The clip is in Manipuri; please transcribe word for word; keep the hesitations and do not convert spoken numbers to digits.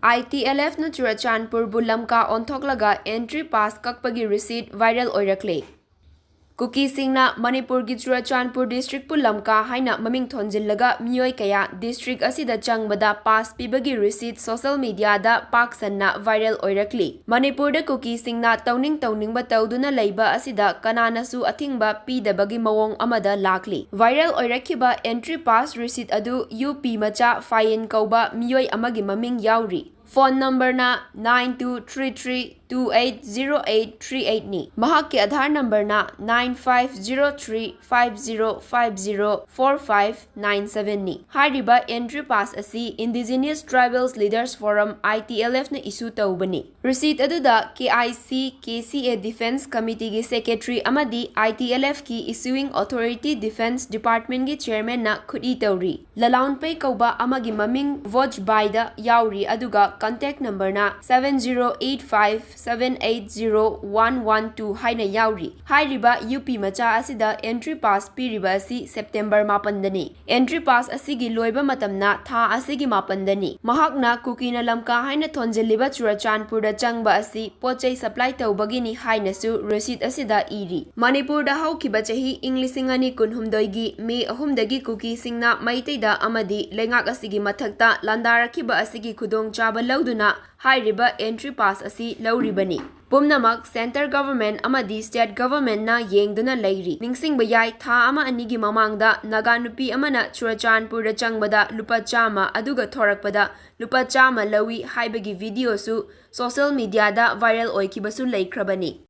ITLFꯅ ꯆꯨꯔꯆꯥꯟꯄꯨꯔꯕꯨ ꯂꯝꯀꯥ ꯑꯣꯟꯊꯣꯛꯂꯒ entry pass ꯀꯛꯄꯒꯤ receipt viral ꯑꯣꯏꯔꯛꯂꯦ꯫ ꯀꯨꯀꯤꯁꯤꯡꯅ ꯃꯅꯤꯄꯨꯔꯒꯤ ꯆꯨꯔꯆꯥꯟꯄꯨꯔ districtꯄꯨ ꯂꯝꯀꯥ ꯍꯥꯏꯅ ꯃꯃꯤꯡ ꯊꯣꯟꯖꯤꯜꯂꯒ ꯃꯤꯑꯣꯏ ꯀꯌꯥ district ꯑꯁꯤꯗ ꯆꯪꯕꯗ pass ꯄꯤꯕꯒꯤ receipt social mediaꯗ ꯄꯥꯛ ꯁꯟꯅ viral ꯑꯣꯏꯔꯛꯂꯤ꯫ ꯃꯅꯤꯄꯨꯔꯗ ꯀꯨꯀꯤꯁꯤꯡꯅ ꯇꯧꯅꯤꯡ ꯇꯧꯅꯤꯡꯕ ꯇꯧꯗꯨꯅ ꯂꯩꯕ ꯑꯁꯤꯗ ꯀꯅꯥꯅꯁꯨ ꯑꯊꯤꯡꯕ ꯄꯤꯗꯕꯒꯤ ꯃꯑꯣꯡ ꯑꯃꯗ ꯂꯥꯛꯂꯤ꯫ Viral ꯑꯣꯏꯔꯛꯈꯤꯕ entry pass receipt ꯑꯗꯨ ꯌꯨ ꯄꯤ ꯃꯆꯥ ꯐꯥꯌꯤꯟ ꯀꯧꯕ ꯃꯤꯑꯣꯏ ꯑꯃꯒꯤ ꯃꯃꯤꯡ ꯌꯥꯎꯔꯤ꯫ Phone numberꯅ nine two three three two eight zero eight three eightꯅꯤ꯫ ꯃꯍꯥꯛꯀꯤ Aadhaar numberꯅ nine five zero three five zero five zero four five nine sevenꯅꯤ꯫ ꯍꯥꯏꯔꯤꯕ entry pass ꯑꯁꯤ Indigenous Tribals Leaders Forum, ITLFꯅ issue ꯇꯧꯕꯅꯤ꯫ Receipt ꯑꯗꯨꯗ KIC, KCA Defence Committeeꯒꯤ secretary ꯑꯃꯗꯤ ITLFꯀꯤ issuing authority Defence Departmentꯀꯤ chairmanꯅ ꯈꯨꯠꯏ ꯇꯧꯔꯤ꯫ ꯂꯂꯥꯎꯟꯄꯩ ꯀꯧꯕ ꯑꯃꯒꯤ ꯃꯃꯤꯡ vouch buyꯗ ꯌꯥꯎꯔꯤ, ꯑꯗꯨꯒ contact numberꯅ seven zero eight five seven eight zero one one two ꯍꯥꯏꯅ ꯌꯥꯎꯔꯤ꯫ ꯍꯥꯏꯔꯤꯕ ꯌꯨ ꯄꯤ ꯃꯆꯥ ꯑꯁꯤꯗ entry pass ꯄꯤꯔꯤꯕ ꯑꯁꯤ September ꯃꯥꯄꯟꯗꯅꯤ꯫ Entry pass ꯑꯁꯤꯒꯤ ꯂꯣꯏꯕ ꯃꯇꯝꯅ ꯊꯥ ꯑꯁꯤꯒꯤ ꯃꯥꯄꯟꯗꯅꯤ꯫ ꯃꯍꯥꯛꯅ ꯀꯨꯀꯤꯅ ꯂꯝꯀꯥ ꯍꯥꯏꯅ ꯊꯣꯟꯖꯤꯜꯂꯤꯕ ꯆꯨꯔꯆꯥꯟꯄꯨꯔꯗ ꯆꯪꯕ ꯑꯁꯤ ꯄꯣꯠ ꯆꯩ supply ꯇꯧꯕꯒꯤꯅꯤ ꯍꯥꯏꯅꯁꯨ receipt ꯑꯁꯤꯗ ꯏꯔꯤ꯫ ꯃꯅꯤꯄꯨꯔꯗ ꯍꯧꯈꯤꯕ ꯆꯍꯤ ꯏꯪ ꯂꯤꯁꯤꯡ ꯑꯅꯤ ꯀꯨꯟꯍꯨꯝꯗꯣꯏꯒꯤ May ꯑꯍꯨꯝꯗꯒꯤ ꯀꯨꯀꯤꯁꯤꯡꯅ ꯃꯩꯇꯩꯗ ꯑꯃꯗꯤ ꯂꯩꯉꯥꯛ ꯑꯁꯤꯒꯤ ꯃꯊꯛꯇ ꯂꯥꯟꯗꯥꯔꯛꯈꯤꯕ ꯑꯁꯤꯒꯤ ꯈꯨꯗꯣꯡꯆꯥꯕ ꯂꯧꯗꯨꯅ ꯍꯥꯏꯔꯤꯕ entry pass ꯑꯁꯤ ꯂꯧꯔꯤꯕꯅꯤ꯫ ꯄꯨꯝꯅꯃꯛ centre government ꯑꯃꯗꯤ state governmentꯅ ꯌꯦꯡꯗꯨꯅ ꯂꯩꯔꯤ꯫ ꯅꯤꯡꯁꯤꯡꯕ ꯌꯥꯏ, ꯊꯥ ꯑꯃ ꯑꯅꯤꯒꯤ ꯃꯃꯥꯡꯗ ꯅꯥꯒꯥ ꯅꯨꯄꯤ ꯑꯃꯅ ꯆꯨꯔꯆꯥꯟꯄꯨꯔꯗ ꯆꯪꯕꯗ ꯂꯨꯄꯥ ꯆꯥꯝꯃ, ꯑꯗꯨꯒ ꯊꯣꯔꯛꯄꯗ ꯂꯨꯄꯥ ꯆꯥꯝꯃ ꯂꯧꯏ ꯍꯥꯏꯕꯒꯤ videoꯁꯨ social mediaꯗ viral ꯑꯣꯏꯈꯤꯕꯁꯨ ꯂꯩꯈ꯭ꯔꯕꯅꯤ꯫